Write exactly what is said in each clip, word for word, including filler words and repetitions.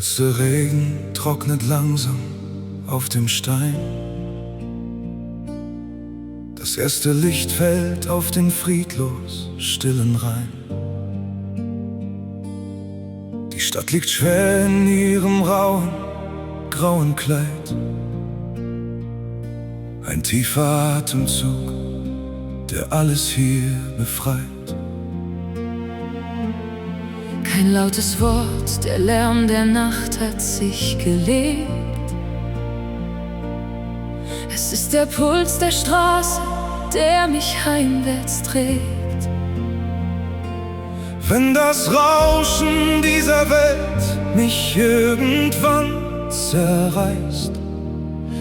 Der Regen trocknet langsam auf dem Stein. Das erste Licht fällt auf den friedlos stillen Rhein. Die Stadt liegt schwer in ihrem rauen, grauen Kleid. Ein tiefer Atemzug, der alles hier befreit. Kein lautes Wort, der Lärm der Nacht hat sich gelegt. Es ist der Puls der Straße, der mich heimwärts trägt. Wenn das Rauschen dieser Welt mich irgendwann zerreißt,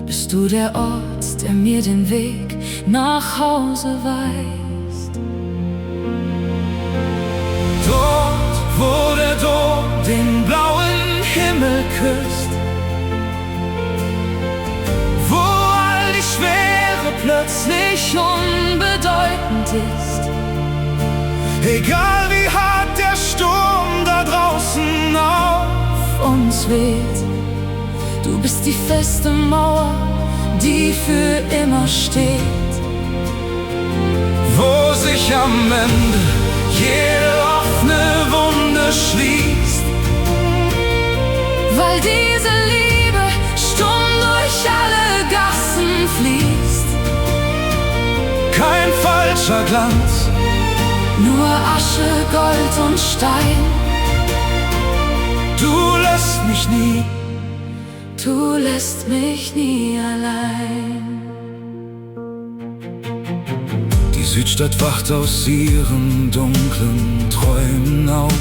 bist du der Ort, der mir den Weg nach Hause weist. Dort, wo der Dom den blauen Himmel küsst, wo all die Schwere plötzlich unbedeutend ist. Egal wie hart der Sturm da draußen auf uns weht, du bist die feste Mauer, die für immer steht. Wo sich am Ende jede offene Wunde schließt, weil diese Liebe stumm durch alle Gassen fließt. Kein falscher Glanz, nur Asche, Gold und Stein. Du lässt mich nie, du lässt mich nie allein. Die Südstadt wacht aus ihren dunklen Träumen auf.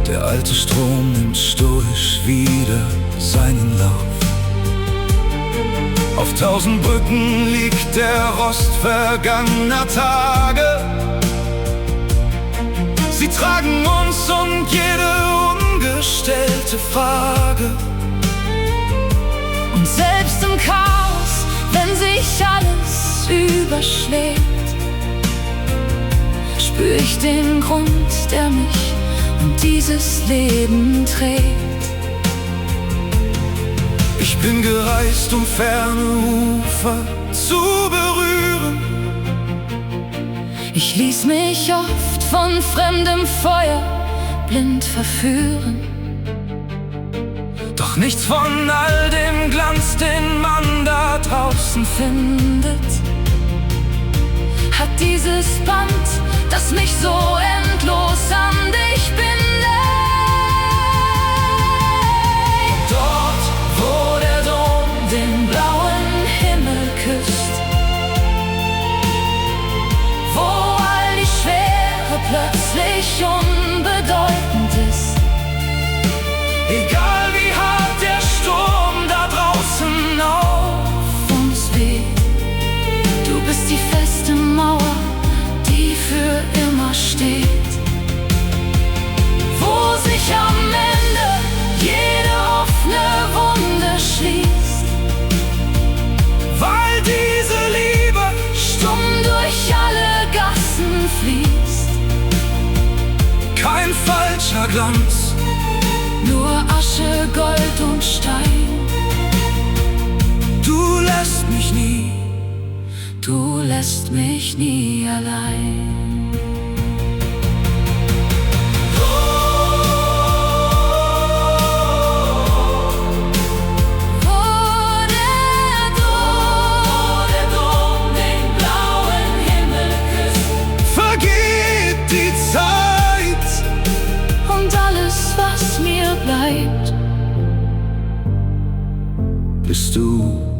Der alte Strom nimmt stoisch wieder seinen Lauf. Auf tausend Brücken liegt der Rost vergangener Tage. Sie tragen uns und jede ungestellte Frage. Und selbst im Chaos, wenn sich alles überschlägt, spür ich den Grund, der mich und dieses Leben trägt. Ich bin gereist, um ferne Ufer zu berühren. Ich ließ mich oft von fremdem Feuer blind verführen. Doch nichts von all dem Glanz, den man da draußen findet, hat dieses Band, das mich so endlos an dich bindet. Dort, wo der Dom den blauen Himmel küsst, wo all die Schwere plötzlich unbedeutend ist. Egal wie hart der Sturm da draußen auf uns weht, du bist die feste Mauer, die für immer steht. Wo sich am Ende jede offene Wunde schließt, weil diese Liebe stumm durch alle Gassen fließt. Kein falscher Glanz, nur Asche, Gold und Stein. Du lässt mich nie, du lässt mich nie allein. Wo der Dom, wo der Dom den blauen Himmel küsst, vergeht die Zeit. Und alles, was mir bleibt, bist du.